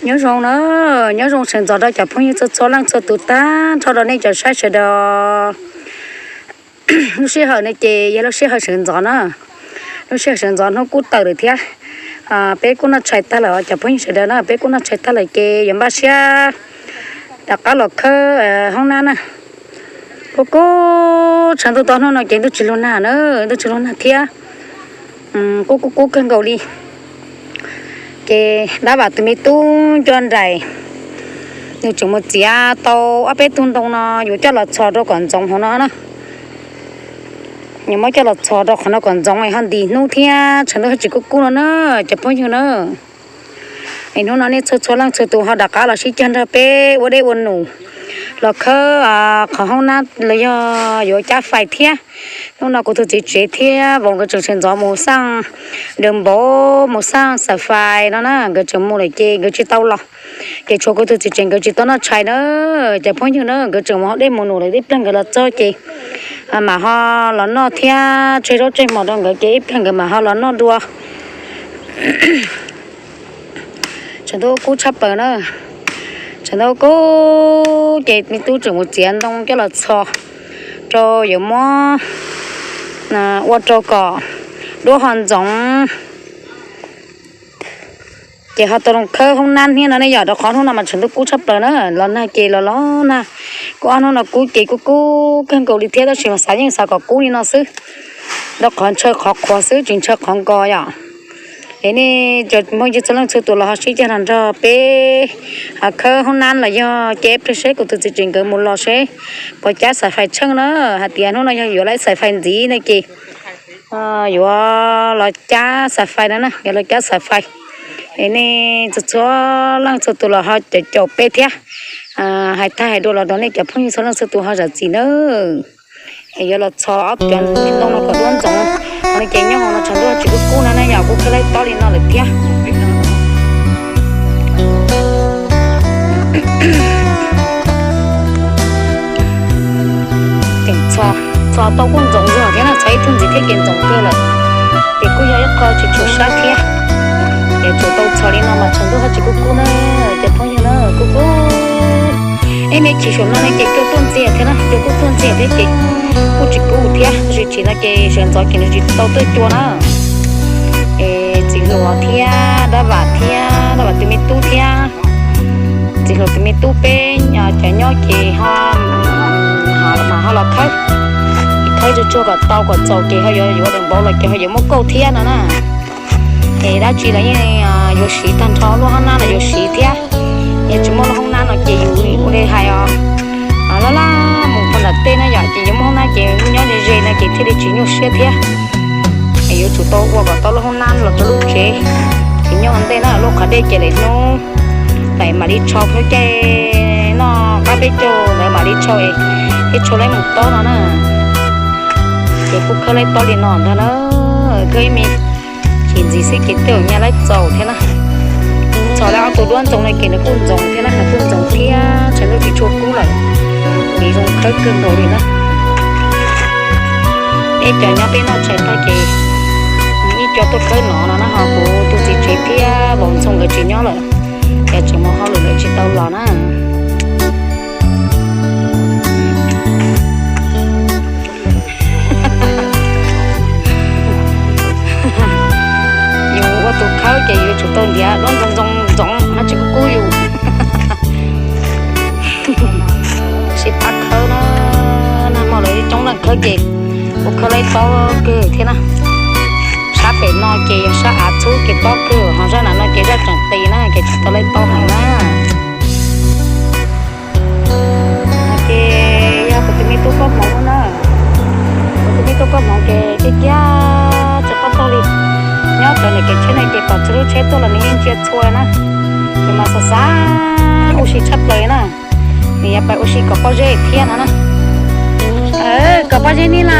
Nyob zoo na, nyob zoo sawv ntxov rau cov phooj ywg txhua txhua leej txhua tus tag nrho rau nej cov saib sawv daws. Lub sij hawm no ces yog lub sij hawm sawv ntxov na, lub sij hawm sawv ntxov hnub kuj tawm lawm thiab. Peb kuj noj tshais tag lawm cov phooj ywg sawv daws na, peb kuj noj tshais tag lawm ces yuav npaj siab rov qab los khawb hoob nab na. Kuj kub tshav ntuj tau hnub no ces ntuj tsis lug nag na, ntuj tsis lug nag thiab. Kuj kub kub kawg nkaus li. Ces dab vam tus me tub Ncua Nraim, nws tseem mus txiav tau ob peb tug ntoo no yuav coj los txhos rau kom ntxoov hauv no na. Yuav muab coj los txhos rau qhov no kom ntxoov es ho ntis hnub thiab tshav ntuj ho tsis kub kub no na, cov phooj ywg na. Es hnub no nej txhua txhua leej txhua tus ho rov qab los sib cog nrog peb ua dej ua num los khawb qhov hoob nab los yog yuav cab fais thiab. Hnub no kuv tus txiv tsev thiab vauv nkawd tseem sawv ntxov mus xaj daws npauv mus xaj xaim fais no na, nkawd tseem mus lawm ces nkawd tsis tau los. Ces tshuav kuv tus txiv tsev nkawd tsis tau noj tshais na, cov phooj ywg na, nkawd tseem mus hau dej mus num lawm, ib pliag nkawd los txog ces mam ho los noj thiab tseg zaub tseg mov rau nkawd ces ib pliag nkawd mam ho los noj dua. Tshav ntuj kub tshaj plaws na, tshav ntuj kub ces me tub tseem mus txiav ntoo coj los txhos rau yuav muab ua rau kom duab ho ntxoov. Ces ho tau zoo khawb hoob nab thiab no ne yom, rau qhov hnub no mas tshav ntuj kub tshaj plaws na, los nag ces los los nag. Kuj ob hnub no kub ces kuj kub kawg nkaus li thiab, tab sis mas xav yeej xav kom kub li no xwb, rau qhov ntshaw qhov qhuav xwb tsis ntshaw qhov nkos yom. Es nej cov phooj ywg txhua leej txhua tus los ho sib cog los nrog peb khawb hoob nab los yog ces pliag seb kuv tus txiv tsev nkawd mus los seb puas cab xaim fais tsheej na, hais tias hnub no yog yuav lawv xaim fais ntxiv no ces yuav los cab xaim fais no na, yuav los cab xaim fais. Es nej txhua txhua leej txhua tus los ho caum caum peb thiab. Hais tag hais dua los rau nej cov phooj ywg txhua leej txhua tus ho zam txim nawb. Es yuav los txhos ob cov ntoo no kom duab ntxoov no ces nyob hauv no tshav ntuj tsis kub kub no na yom, kuj khawb laib tob li no lawm thiab. Tseem txhos, txhos tau kuj ntxoov zog thiab na, txhos ib tug ntxiv thiab ces ntxoov kawg lawm. Ces kuj yog ib qho tsis tshua sab thiab. Ces tsum tau txhos li no mas tshav ntuj ho tsis kub kub na, cov phooj ywg na, kub kub. Ib me chim saum no ne ces cua tuaj ntxiag thiab na, cua kuj tuaj ntxiag thiab ces kuj tsis kub thiab, tab sis chim no ces sawv ntxov ces nws tsis tau tuaj cua na. Es txiv hluas thiab dab vam thiab dab vam tus me tub thiab, txiv hluas tus me tub peb cov nyob ces ho mas ho los khawb, khawb tsuag tsuag kom tau kom txaus ces ho yuav yuav daws npauv los ces ho yuav muab kauj thiab no na. Es dab tsi los yeej yuav siv tag nrho, lub hoob nab los yuav siv thiab. Yog tsis muaj lub hoob nab no ces yus ua li hais os, laj laj mus puag nram tej na yom, ces yuav muaj hoob nab ces nyob ze ze no ces thiaj li tsis nyuaj siab thiab. Es yuav tsum tau ua kom tau lub hoob nab los rau lub tsev, ces nyob ua ntej na lub qhov dej ces lawv hnub lawv mam li tshau, hnub caij noj qab peb caug lawv mam li tshau, peb tshau laib mus tob no na. Ces kuj khawb laib tob li no ntag na, khawb ib me chim ntxiv xwb ces tej zaum nyaj laib txaus thiab na. Txhos lawm ob tug duab ntxoov no ces nws kuj ntxoov thiab na, nws kuj ntxoov thiab tshav ntuj tsis tshua kub lawm, ces zoo khawb kawg nkaus li na. Peb cov nyob peb noj tshais tag ces ib co tuaj khawb no no na, ho kuv tus txiv tsev thiab vauv Ntxhoo nkawd tsis nyob lawm, ces tseem mus hauj lwm lawm tsis tau los na. Yus ua tus khawb ces yus tsum tau nrhiav duab ntxoov ntxoov ntxoov, ho tsis kub kub yus. Sib pab khawb na, nag hmo lawv coob leej khawb ces kuj khawb laib tob kawg thiab na. Sab pem no ces yog sab av txhub ces tob kawg, ho sab nram no ces zaj tseem qis na, ces tsis tau laib tob heev na. Ces yog kuv tus me tub Koob Hmoov na, kuv tus me tub Koob Hmoov ces tiag tiag tsis paub txog li. Nyob cov niam kev tsheb ne ces pom txhua lub tsheb tuaj los nws yeej ntsia txhua na. Ces mas xav xav ua si tshaj plaws na, nws yuav pais ua si kov pob zeb thiab no na. Kov pob zeb ni las,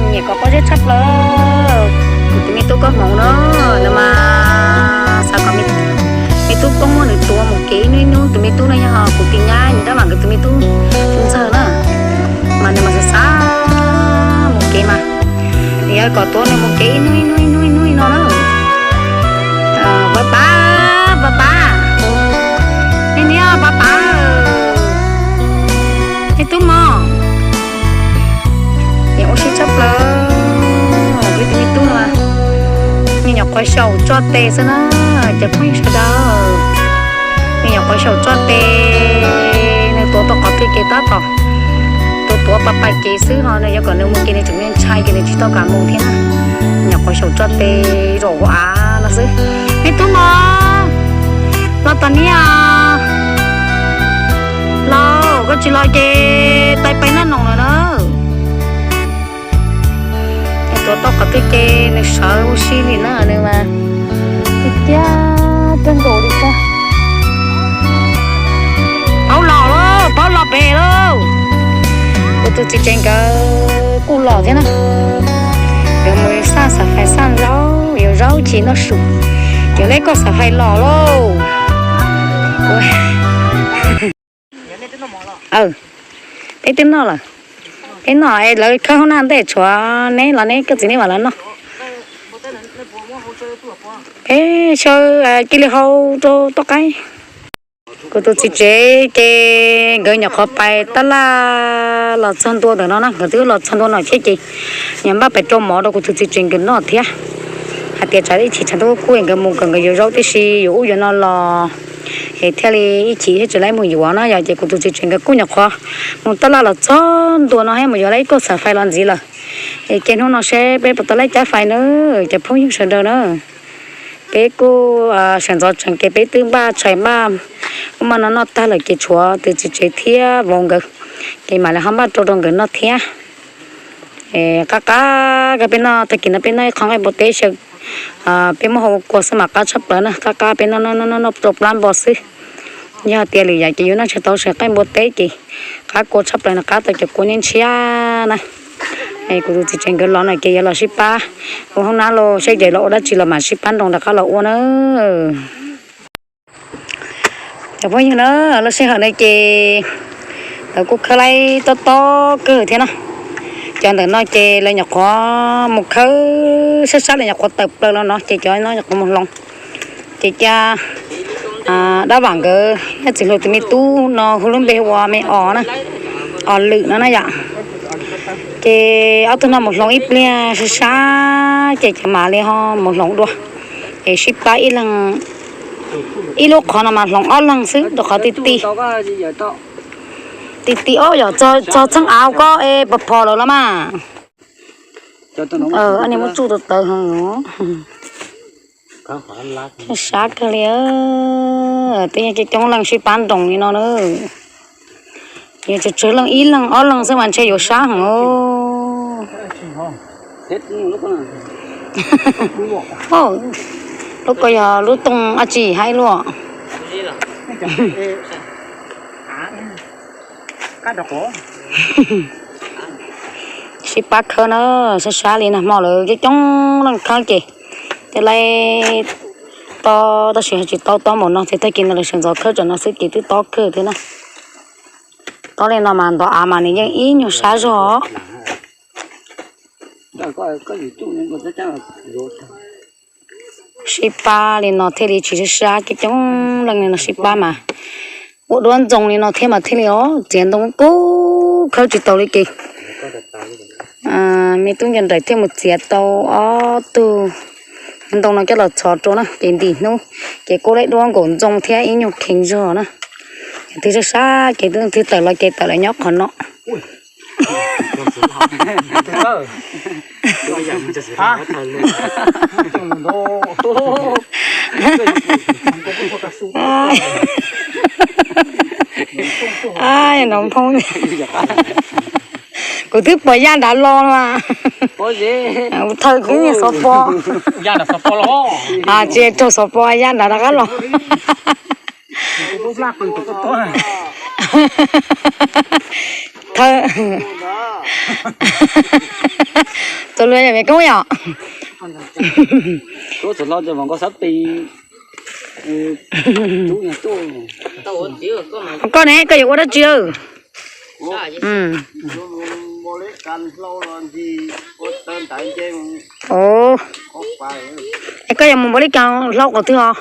nyiam kov pob zeb tshaj plaws. Kuv tus me tub Koob Hmoov na, nws mas xav kom me tub Koob muab nws tuav mus kev ib hnub ib hnub. Tus me tub no yog kuv tus nyab, nws dab vam nkawd tus me tub ntxawg na, mas nws mas xav xav mus kev mas nws yuav kom tuav nws mus kev ib hnub ib hnub ib hnub ib hnub li no na. Pab pab txoj tes xwb na, cov phooj ywg sawv daws. Nws nyuam qhuav xyaum txoj tes, nws tuav tau qhov twg ces tab tom tuav tuav pais pais kev xwb ho, nws yuav kom nws mus ces nws tseem ntshai ces nws tsis tau kam mus thiab na. Nyuam qhuav xyaum txoj tes zaum ua av no xwb. Me tub mos, los tom niag los, koj tsis los ces tais pais noj noom lawm na. Nws tuav tau qhov twg ces nws sawv ua si li na, nws mas tiag tiag kawg nkaus li thiab. Paub los lauj, paub los pem lauj. Kuv tus txiv tsev nkawd kuj los thiab na. Yuav mus xaj xav fais xaj zaub, yuav zaub chim noj su, yuav leb koj xav fais los lauj. Peb twb noj lawm. Peb noj es lawv khawb hauv na ntej tshuav neb los neb koj txiv neb mam lawv noj. Peb xyaw cia li hau rau toj qaib. Kuv tus txiv tsev ces nkawd nyuam qhuav pais tab laj los txog ntua ntawm no na, nkawd twb los txog ntua no thiab ces nyias npaj pais rau mov rau kuv tus txiv tsev nkawd noj thiab. Hais tias tsam ib chim tshav ntuj kub nkawd mus kom nkawd yuav zaub tib si yuav ub yuav no los es thiaj li ib chim thiaj tsis laib mus yuav na yom. Ces kuv tus txiv tsev nkawd kuj nyuam qhuav mus tab laj los txog ntua no thiab mus yuav lawv ib kauj xav fais los ntxiv lawm. Es ces hnub no seb peb puas tau laib cab fais na, cov phooj ywg sawv daws na. Peb kuj sawv ntxov tsees ces peb twb npaj tshais npaj ub npaj no noj tag lawm ces tshuav tus txiv tsev thiab vauv nkawd, ces mam li ho npaj rau rau nkawd noj thiab. Qab qab kawg peb noj tag kis no peb noj ib qho nqaij npua teb xyaw, peb muab hau kua xwb mas qab tshaj plaws na, qab qab peb noj noj noj rau plab npo xwb. Yog tias lwm yam ces yuav noj tsis tau xyaw nqaij npua teb ces qab kua tshaj plaws no, qab tau cov kua nyiab ntshiab na. Kuv tus txiv tsev nkawd los no ces yuav los sib pab ua hoob nab los seb ces los ua dab tsi los mam sib pab nroo rov qab los ua na. Cov phooj ywg na, lub sij hawm no ces lawv kuj khawb laib tob tob kawg thiab na. Cov ntawm no ces lawv nyuam qhuav mus khawb sab sab, lawv nyuam qhuav tawm plaws los no ces cov no nyuam qhuav mus hloov. Ces cia dab vam nkawd nyob txiv hluas tus me tub no hu lub npe hu ua me os na, os lwm no na yom. Ces ob tug no mus hloov ib pliag sab sab ces cov mam li ho mus hloov dua. Es sib pab ib leeg, ib lub qhov no mas hloov ob leeg xwb rau qhov ti ti, ti ti ob yom, txog txheej av koj es pos phom lawm los mas. Ob niag muab tsuj tau tawv heev. Sab kawg li, twb yog coob coob leej sib pab nroos li no na. Yog tsawg tsawg leej ib leeg ob leeg xwb mas ntshe yuav sab heev. Lub ko yog lub tooj dab tsi haib luaj. Sib pab khawb na, sab sab li nag hmo lawv coob coob leej khawb ces tej laib tob tab sis tsis tob tob npaum no thiab, tag kis no lawv sawv ntxov khawb tsam no xwb ces twb tob kawg thiab na. Tob li no mas ntov av mas nws yeej ib nyuag sab zog. Sib pab li no thiaj li tsis sab sab, coob coob leej li no sib pab mas ua duab ntxoo li no thiab mas thiaj li os, txiav ntoo kub khawb tsis tau li ces me tub nco nraim thiaj mus txiav tau ob tug ntoo no coj los txhov rau na, ces ntim hnub ces kuj laib duab nkaum ntxoo thiab ib nyuag kheev zog na. Twb sab sab ces twb tawm los ces tawm los nyob qhov no. Kuv twb pom yaj nrad los mas. Thawj kuv niag xov pos. Tsis raug xov pos, yaj nrad rov qab los. Thawj, tus lus yog me koob yom. Koj ne, koj yuav ua dab tsi? Es koj yuav mus npaum li cas hlau qhov twg os?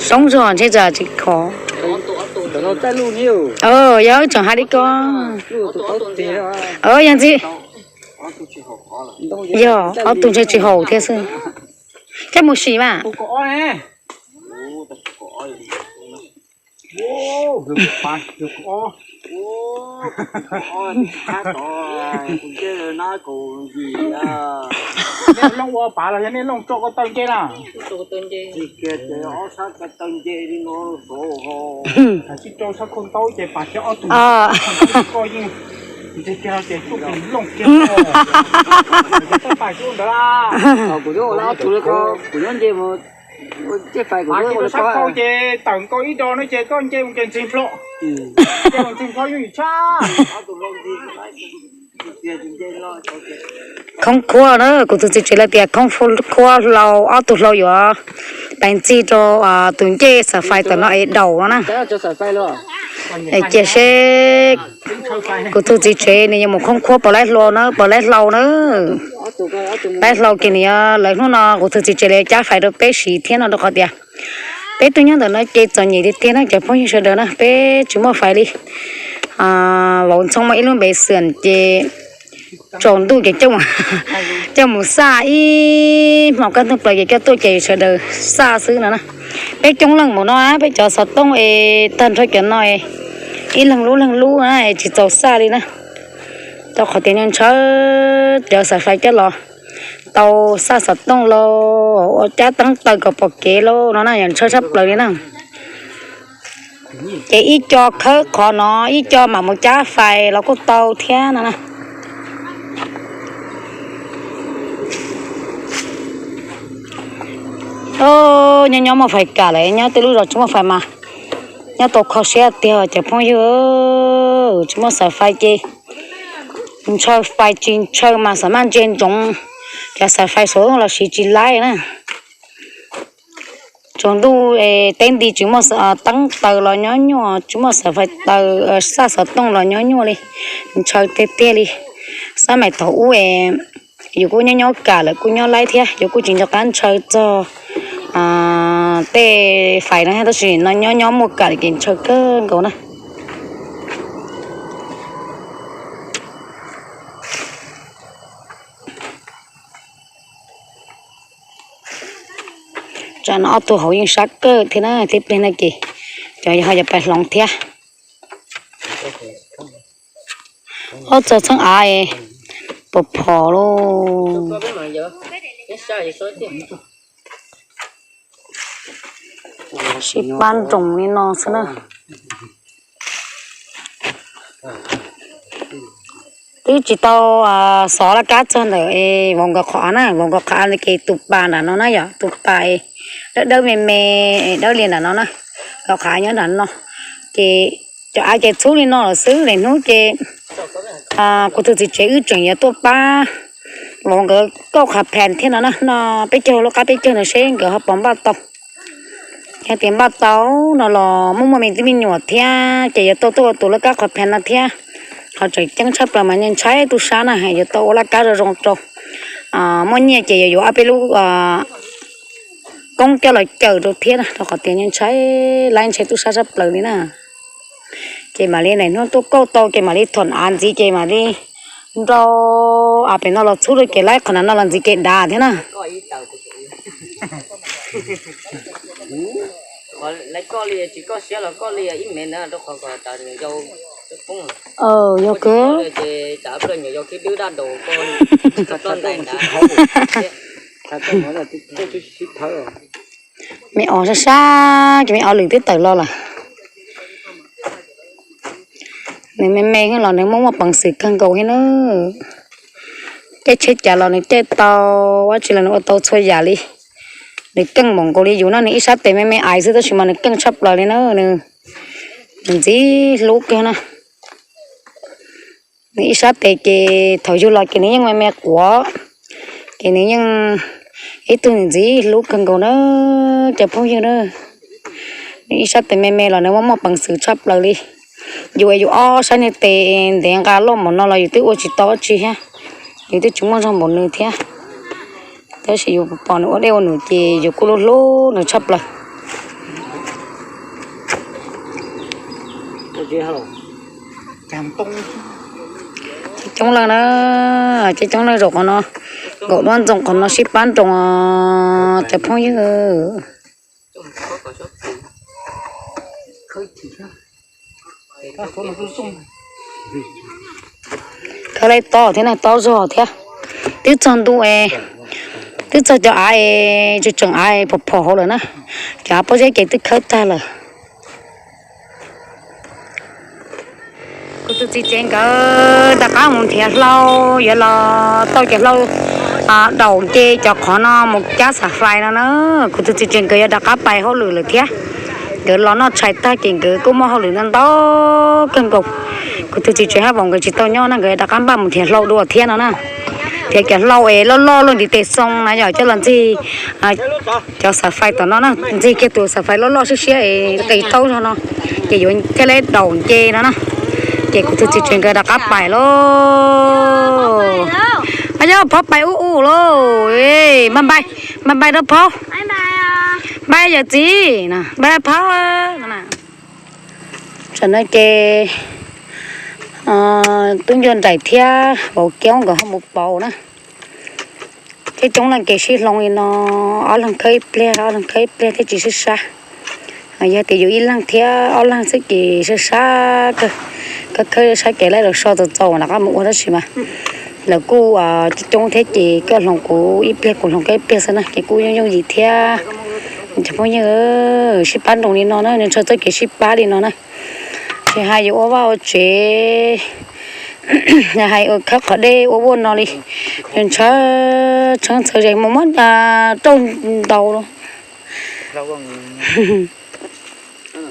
Soob zog ntshe tsam tsis khov. Yog tseem hais li ko. Yog ntxiv, yog ob tug ntshe tsis haum thiab xwb. Coj mus sim mas. Ces tawm nkaus ib do no ces koj nce mus ces ntxig nplho, nce mus ntxig nplho yooj yim tshaj. Khoob khuab na, kuv tus txiv tsev lawv tias khoob khuab hlau, ob tug hlau yuav pais ntxig rau tus ncej xav fais tam no es daus no na. Cia seb kuv tus txiv tsev nws yuav mus khoob khuab puas laib hlau na, puas laib hlau na. Laib hlau ces nws yuav, lawv hnub no kuv tus txiv tsev lawv cab fais rau peb siv thiab no rau qhov tias peb tuaj nyob ntawm no ces txom nyem tiag tiag na cov phooj ywg sawv daws na, peb tsis muaj fais li. Vauv Ntxhoo muaj ib lub npe xwm ces tsaus ntuj ces coj mus xaj ib hmo kaj ntug plaws ces coj tuaj ces sawv daws xaj xwb no na. Peb coob leej npaum no peb cov xov tooj es tag nrho cov no ib leeg lub leeg lub na es tsis txaus xaj li na. Rau qhov tias ntshaw cov xav fais coj los tau xaj xov tooj los ua cab teeb taw kom pom kev lauj no na, yog ntshaw tshaj plaws li na. Ces ib co khawb qhov no, ib co mam mus cab fais los kuj tau thiab no na. Nyob nyob muaj fais kam lawm, nyob tej lub zos tsis muaj fais mas nyob tau kho siab tiag cov phooj ywg. Tsis muaj xav fais ces ntshaw fais tsis ntshaw mas xam maj ntsia ntsoov cov xav fais saum los siv tsis laib na. Tsaus ntuj teb nti tsis muaj teeb taw los nyob nyuaj, tsis muaj xav fais taw, xaj xov tooj los nyob nyuaj li, ntshaw tiag tiag li. Xab mais thaum ub es yus kuj nyob nyob kam lawm kuj nyob laib thiab, yus kuj tsis nco qab ntshaw txog tej fais no thiab, tab sis no nyob nyob muaj kam lawm ces ntshaw kawg nkaus na. Tsam no ob tug hauv yeej sab kawg thiab na, tib pliag no ces cov ho yuav pais hloov thiab. Ob txog txheeb av puas phom lauj. Sib pab nroos li no xwb na. Twb tsis tau xov laj kab txog ntawm vauv nkawd qhov av na, vauv nkawd qhov av ces tus pas nram no na yom, tus pas dawb dawb me me dawb lias nram no na, nkawd qhov av nyob nram no. Ces cov av ces txhub li no lawm xwb, lwm hnub ces kuv tus txiv tsev wb tseem yuav tuaj pab vauv nkawd kauj qhov phees thiab no na, no peb caug lub qab peb caug ntawd seb nkawd ho puas npaj tau. Yog tias npaj tau no los muaj muaj me tub me nyuam thiab ces yuav tau tuaj ua tus laj kab qhov phees no thiab. Qhov tseem ceeb tshaj plaws mas ntshai tub sab na yuav tau ua laj kab zoo zoo rau, muaj nyiaj ces yuav yuav ob peb lub koob coj los cawm rau thiab na, rau qhov tias ntshai laib ntshai tub sab tshaj plaws li na. Ces mam li lwm hnub tuaj kauj tau ces mam li thom av ntxiv ces mam li nrau av pem no los txhub rau ces laib qhov na no los ntxiv ces dav thiab na. Yog kawg. Me os sab sab ces me os lwm twb tawm los lawm. Nws me me los nws muaj muaj peev xwm kawg nkaus thiab na. Caij tsheb cav los nws caij tau, dab tsi los nws ua tau txhua yam li. Nws keej npaum nkaus li yus no, nws ib sab tes me me aiv xwb tab sis mas nws keej tshaj plaws li na. Nws ntxim hlub kawg na. Nws ib sab tes ces thaum yug los ces nws yeej me me quav, ces nws yeej ib tug nws ntxim hlub kawg nkaus na cov phooj ywg na. Nws ib sab tes me me los nws muaj muaj peev xwm tshaj plaws li. Yus es yus ob sab niag tes ntev nqa loj npaum no los yus twb ua tsis tau dab tsi thiab, yus twb tsis muaj zog npaum nws thiab. Tab sis yus pom nws ua dej ua num ces yus kuj hlub hlub nws tshaj plaws. Coob leej na, coob leej zaum qhov no, nkaum duab ntxoo qhov no sib pab nroos cov phooj ywg. Khawb lawm tob thiab na, tob zog thiab. Twb txog ntu es, twb txog cov av es tseem tseem av phom phom hauv lawm na. Cov av pob zeb ces twb khawb tag lawm. Kuv tus txiv tsev nkawd rov qab mus nrhiav hlau, yuav los tau cov hlau daus nce cov qhov no mus cab xam fais no na. Kuv tus txiv tsev nkawd yuav rov qab pais hauj lwm lawm thiab. Nkawd los noj tshais tag ces nkawd kuj muaj hauj lwm ntau ntau kawg nkaus. Kuv tus txiv tsev hab voos nkawd tsis tau nyob na, nkawd rov qab npaj mus nrhiav hlau dua thiab no na. Nrhiav cov hlau es loj loj luaj ntiv tes xoo na yom, coj los ntxig cov xam fais tom no na, ntxig kiag tus xam fais loj loj siab siab es qis taub zog no, ces yuav thiaj li daus nce no na. Ces kuv tus txiv tsev nkawd rov qab pais lauj. Yog phob pais ub ub lauj, npaj npais, npaj npais rau phob, npaj yawm txiv, npaj phob. Tam no ces tub ncua nraim thiab vauv kiab nkawd ho mus pauv na. Thiab coob leej ces sib hloov li no, ob leeg khawb ib pliag, ob leeg khawb ib pliag thiaj tsis sib sab. Yog tias yus ib leeg thiab ob leeg xwb ces sab sab kawg, khawb khawb sab ces laib los so txaus txaus rov qab mus ua tab sis mas lawv kuj coob coob thiab ces koj hloov kuv ib pliag kuv hloov koj ib pliag xwb na ces kuj yooj yooj yim thiab. Cov phooj ywg, sib pab nroos li no na, ntshaw txoj kev sib pab li no na. Tsis hais yuav ua vaj ua tsev, hais ua khawb qhov dej ua vaj no li, ntshaw tshee txhawv zees mus muab rauj ntaus,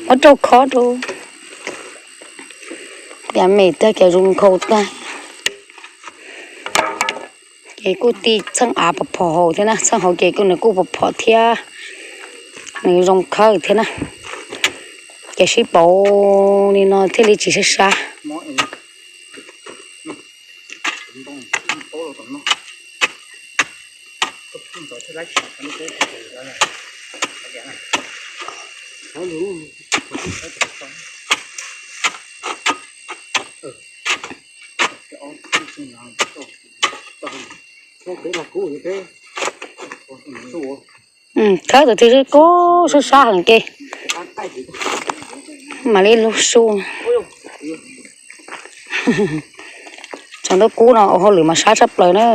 muab rauj khob rau, yam mem tag ces zoo nkhaus tag. Ces kuj ti txheej av phom phom hauv thiab na, txheej hauv ces kuj nws kuj phom phom thiab, nws zoo khawb thiab na. Ces sib pauv li no thiaj li tsis sab sab. Khawb tus twg kub sab sab heev ces mam li lug su. Tshav ntuj kub no ua hauj lwm mas sab tshaj plaws na,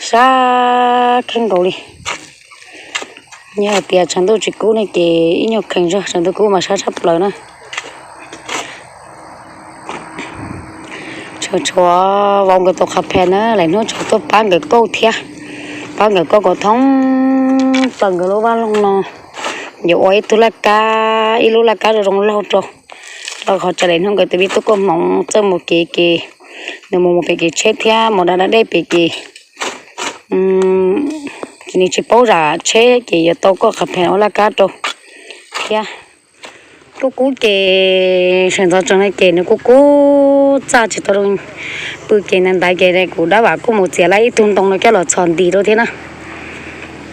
sab kheej nkaus li. Yog hais tias tshav ntuj tsis kub ne ces ib nyuag kheev zog, tshav ntuj kub mas sab tshaj plaws na. Tshuav tshuav vauv nkawd tus qhov phees na, lawv hnub tshuav tuaj pab nkawd kauj thiab, pab nkawd kauj kom thoob plaws nkawd lub vaj loog no. Yuav ua ib tug laj kab, ib lub laj kab zoo zoo laug rau, rau qhov tsam lawv hnub nkawd tus me tub kauj hmoov txawj mus kev ces nws mus mus pem kev tsheb thiab mus da da dej pem ces ces nws tsis paub zam tsheb ces yuav tau kauj qhov phees ua laj kab rau thiab. Kuj kub ces sawv ntxov tsees no ces nws kuj kub txaj tsis tau zoo pw ces ntawd ntawd ces kuv dab vam kuj mus txiav lawm ib tug ntoo no coj los txhos ntis rau thiab na.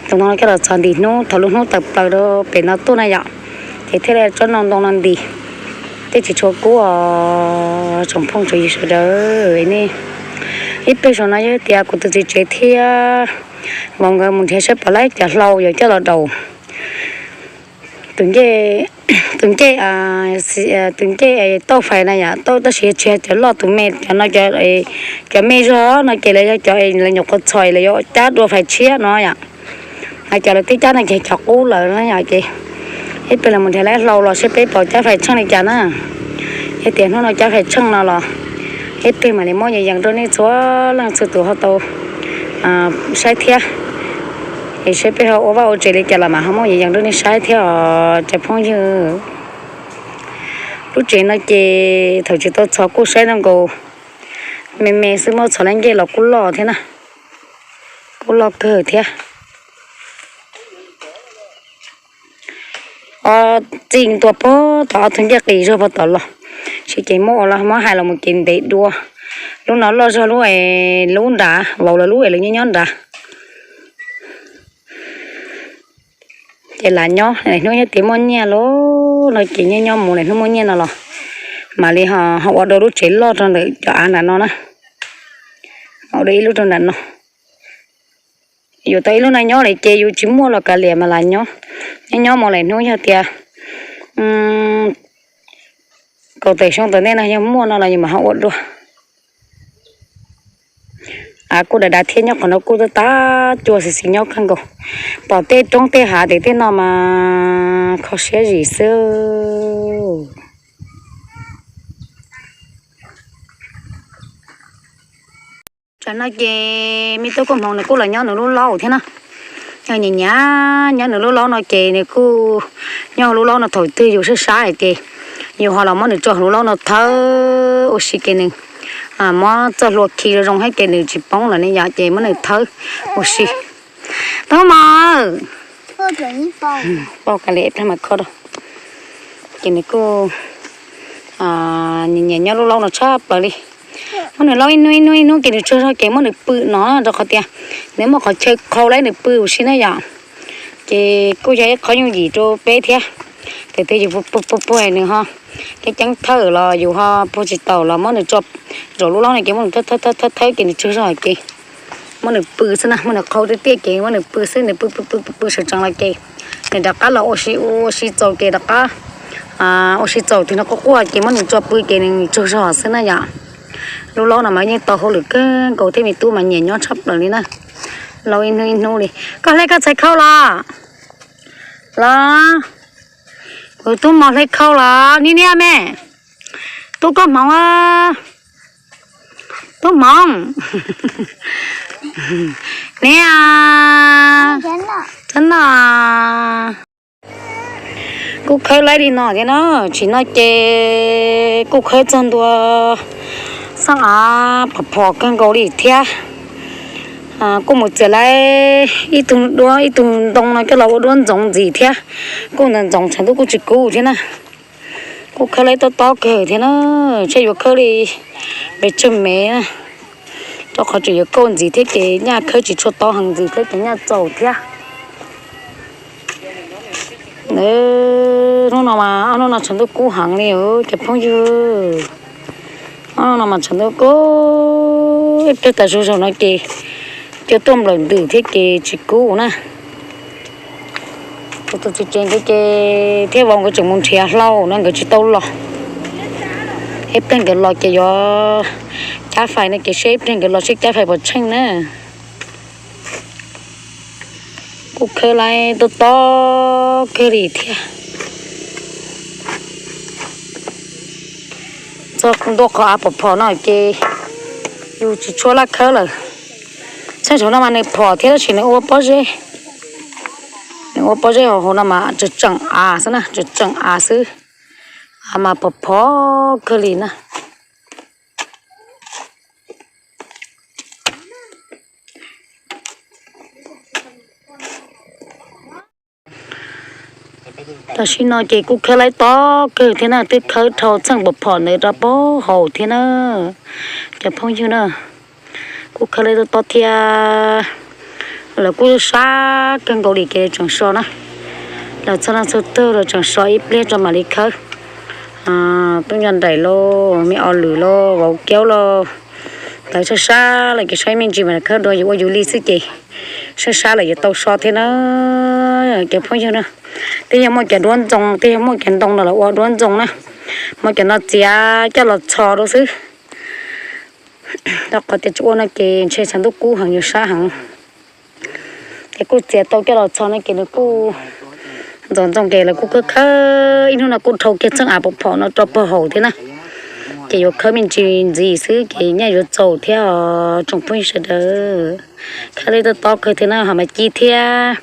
Tus ntoo no coj los txhos ntis hnub thaum lub hnub tawm plaws rau pem no tuaj na yom, ces thiaj li tsob no ntoo no ntis, thiaj tsis tshua kub os tsoom phooj tsoom ywg sawv daws ne. Ib pliag saum no yog tias kuv tus txiv tsev thiab vauv nkawd mus nrhiav saib puas laib cov hlau yuav coj los daus tus ncej, tus ncej, tus ncej tauj fais na yom, tauj tab sis tsis yog cov loj tus me, cov no cov me zog no ces lawv yog cov lawv nyuam qhuav txhos lawv yuav cab dua fais tshiab no yom. Hais cov lawv twb cab no ces cov qub lawm na yom ces ib pliag los mus nrhiav lawv hlau los saib peb puas cab fais tsheej li cas na. Yog tias hnub no cab fais tsheej no los ib pliag mam li muab yees yees rau nej txhua leej txhua tus ho tau saib thiab. Es saib peb ho ua vaj ua tsev li cas los mas ho muab yees yees rau nej saib thiab os cov phooj ywg. Lub tsev no ces thaum tsis tau txhos kuj saib zoo nkaus me me xwb, muab txhos lawm ncej los kuj loj thiab na, kuj loj kawg thiab. Ob txij ntua puag tom ob tug ncej qis zog puag tom los, tsis ces muab ua los muab hais los mus ces ntev dua. Lub no loj zog lub, lub nrad, vauv lawv lub es lawv nyob nyob nrad. Ces lam nyob lawm hnub nyob tias muaj nyiaj los no ces nyob nyob mus lawm hnub muaj nyiaj no los mam li ho ua dua lub tsev loj rau ntawm cov av nram no na. Ua dua ib lub rau nram no. Yus tau ib lub no nyob lawm ces yus tsis muaj los kav liam mas lam nyob. Nyob nyob mus lawm hnub yog tias kaum tawm xyoo tom ntej no yog muaj no los yus mam ho ua dua. Av kuj dav dav thiab, nyob qhov no kuj tab tab cua xis xis nyob kawg nkaus. Pom tej roob tej hav tes tej no mas kho siab zim xwb. Tsam no ces me tub Koob Hmoov nws kuj los nyob nws lub laub thiab na. Nyiam nyiam nyob nws lub laub no ces nws kuj nyob lub laub no, thaum twg yus sab sab hais ces yus ho los muab nws tso lub laub no thawb ua si ces nws muab txoj hlua khi zoo zoo thiab ces nws tsis poob lawm ne yom, ces muab nws thawb ua si. Tub Hmoov, pauj kav liam ib pliag mam kho rau. Ces nws kuj nyiam nyiam nyob lub laub no tshaj plaws li. Muab nws laub ib hnub ib hnub ib hnub ces nws tsaug zog ces muab nws pw no rau qhov tias nws muaj qhov chaw qhau lawm nws pw ua si na yom. Ces kuj yog ib qho yooj yim rau peb thiab. Thaum twg yus puag puag nws ho ceeb ceeb thawb los yus ho puag tsis taus los muab nws tso zaum lub laub no ces muab nws thawb thawb thawb thawb ces nws tsaug zog ces muab nws pw xwb na, muab nws qhau tiaj tiaj ces muab nws pw xwb, nws pw pw pw pw sawv tsees los ces nws rov qab los ua si ua si txaus ces rov qab ua si txaus twg no quaj quaj ces muab nws tso pw ces nws tsaug zog xwb na yom. Lub laub no mas yeej tau hauj lwm kawg nkaus thiab, me tub mas nyiam nyob tshaj plaws li na. Laub ib hnub ib hnub li. Koj hle koj txhais khau los? Los, kuv tub Hmoov hle khau los niaj niaj me. Tub Koob Hmoov, tub Hmoov, niaj, txhob noj. Kuj khawb laib li no thiab na, tsim no ces kuj khawb txog ntua xeeb av phom phom kawg nkaus li thiab. Kuj mus txiav laib ib tug duab ib tug ntoo no coj los ua duab ntxoov ntxiv thiab. Kuj ntxoov ntxoov tshav ntuj kuj tsis kub thiab na. Kuj khawb laib tob tob kawg thiab na, tsam yuav khawb li pes tsawg mev na, rau qhov tseem yuav kauj ntxiv thiab ces nyaj khawb tsis tshua tau heev ntxiv thiab ces nyaj txaus thiab. Hnub no mas ob hnub no tshav ntuj kub heev li cov phooj ywg. Ob hnub no mas tshav ntuj kub, ib pliag tas zog zog no ces cua tuaj nplawm ntws thiab ces tsis kub na. Kuv tus txiv tsev nkawd ces thiab vauv nkawd tseem mus nrhiav hlau no nkawd tsis tau los. Ib pliag nkawd los ces yuav cab fais no ces seb ib pliag nkawd los seb cab fais puas tsheej na. Kuj khawb laib tob tob kawg li thiab. Txog ntua qhov av phom phom no ces yus tsis tshua laj khawb lawm. Txheej saum no mas nws phom thiab tab sis nws ua pob zeb, nws ua pob zeb hauv no mas tseem tseem av xwb na, tseem tseem av xwb. Av mas phom phom kawg li na. Tam sim no ces kuj khawb laib tob kawg thiab na, twb khawb dhau txheej phom phom ntawd rau pem hauv thiab na, cov phooj ywg na. Kuj khawb laib tob tob thiab. Lawv kuj sab kawg nkaus li ces tseem so na. Lawv txog no txog tag los tseem so ib pliag tso mam li khawb. Tub Nco Nraim los, me Os Lwm los, vauv Kiaub los, lawv sab sab lawm ces so ib me ntsis mas khawb dua yuav ua yus li xwb ces sab sab lawm yuav tau so thiab na, cov phooj ywg na. Twb yog muaj cov duab ntxoo, twb yog muaj cov ntoo no los ua duab ntxoo na, muab cov no txiav coj los txhos rau xwb. Rau qhov tias tsis ua no ces ntshe tshav ntuj kub heev yuav sab heev. Ces kuj txiav tau coj los txhos no ces nws kuj ntxoov ntxoo ces lawv kuj khawb khawb ib hnub no kuj dhau kiag txheej av phom phom no rau pem hauv thiab na. Ces yuav khawb me ntsis ntxiv xwb ces nyaj yuav txaus thiab os tsoom phooj ywg sawv daws. Khawb laib tob tob kawg thiab na, ho Maiv Ci thiab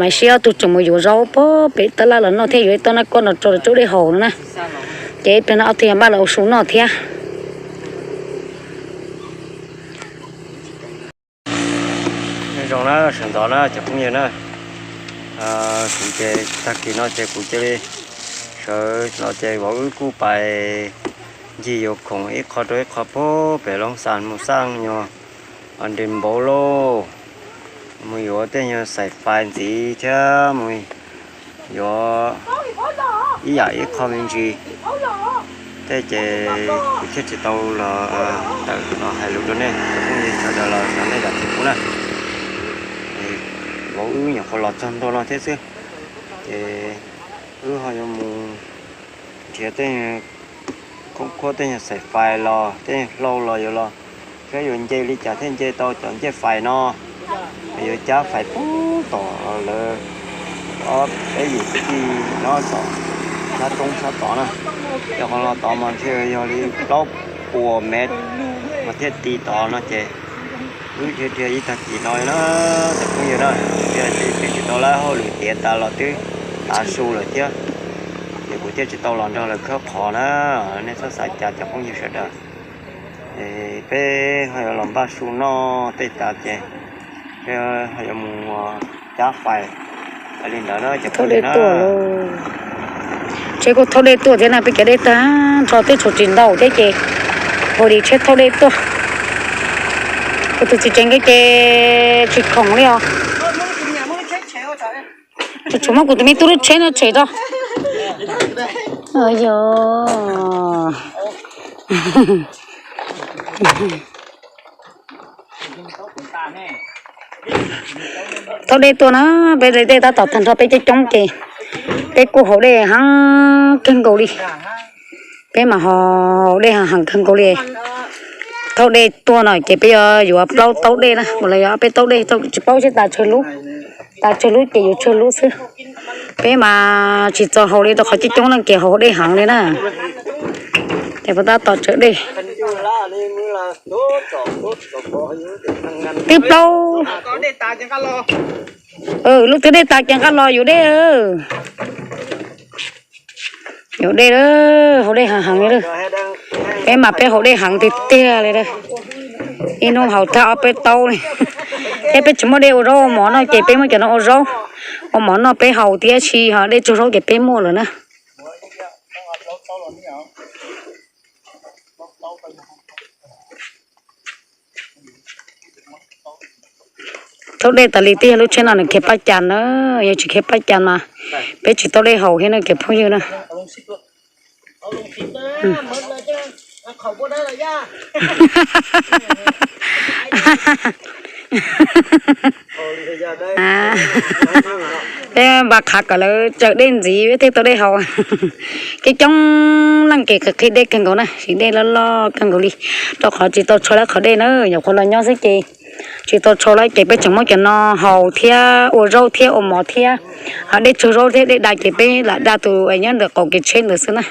Maiv Siab ob tug tseem mus yuav zaub pem tab laj los noj thiab yuav ib toj nab koj no rau lawv tsau dej haus no na. Ces ib pliag no ob tug yog npaj los ua su noj thiab. Nyob zoo na sawv ntxov na cov phooj ywg na, kuv ces tag kis no ces kuv cia li sawv no ces vauv wb kuj pais ncig yuav khoom ib qho rau ib qho puag pem Loob Xas mus xaj nyuag nres npaum lauj, mus yuav tej nyuag xaim fais ntxiv thiab mus yuav ib yam ib qho me ntsis. Tej ces kuv thiaj tsis tau los tawm los hais lus rau nej cov phooj ywg sawv daws los xav nej zam txim pub na. Vauv wb nyuam qhuav los txog ntua no thiab xwb, ces wb ho yuav mus nrhiav tej khoob khuab, tej nyuag xaim fais los tej nyuag hlau los yuav los, thiab yuav nce li cas thiaj nce tau cov ncej fais no. Yuav cab fais pub tom lawv ob peb yim kwv tij nyob tom sab roob sab tod na. Cov qhov los tod mas ntshe yog li plaub puas mev mas thiaj ti tod no ces wb dhia dhia ib tag kis no li na, cov phooj ywg na. Thiaj li twb tsis tau lab hauj lwm tiav tas los twb tav su lawm thiab, ces kuv thiaj tsis tau los nrog lawv khawb qhov na. Nej txhob xav cas cov phooj ywg sawv daws. Peb ho yuav los npaj su noj tej tas ces peb ho yuav mus cab fais li ntawd na cov phooj ywg na. Tsheb kuj thauj dej tuaj thiab na, peb kev dej tag nrho twb tshuav tsis ntau thiab ces hu li tsheb thauj dej tuaj. Kuv tus txiv tsev nqi ces tsis khoom li os. Tsum muab kuv tus me tub lub tsheb no tshem tso. Yog thauj dej tuaj na, peb dej tab tom tag nrho peb coob coob ces peb kuj haus dej heev kawg nkaus li. Peb mas haus dej heev kawg nkaus li. Thauj dej tuaj no ces peb yuav yuav plaub taub dej na, mus los yuav ob peb taub dej, tsis paub seb tas tsawg lub, tas tsawg lub ces yuav tsawg lub xwb. Peb mas tsis txog haus li rau qhov coob coob leej ces haus dej heev li na. Ces puas tab tom tsawv dej. Twb plaub, lub twg dej tas ces nqa los yuav dej. Yuav dej, haus dej heev heev li. Peb mas peb haus dej heev tiag tiag li. Ib hnub haus tag ob peb taub li. Thiab peb tsis muaj dej ua zaub ua mov noj ces peb muab cov no ua zaub ua mov noj peb haus, tiam sis ho dej tsaug zaub ces peb muaj lawm na. Thauj dej tas li, twb yog lub tsheb no nws khiav paj cas na, yog tsis khiav paj cas mas peb tsis tau dej haus thiab no cov phooj ywg na. Peb npaj qhav kom lawv tsawv dej ntxiv peb thiaj tau dej haus. Coob coob leej ces qhia qhia dej kawg nkaus na, siv dej loj loj kawg nkaus li, rau qhov tsis tau tshuav lawv qhov dej na, nyuam qhuav los nyob xwb ces tsis tau tshuav lawv ces peb tseem muab cov no haus thiab ua zaub thiab ua mov thiab, dej tsaug zaub thiab dej da ces peb lam da tus nyob ntawm qaum kev tsheb ntawd xwb na.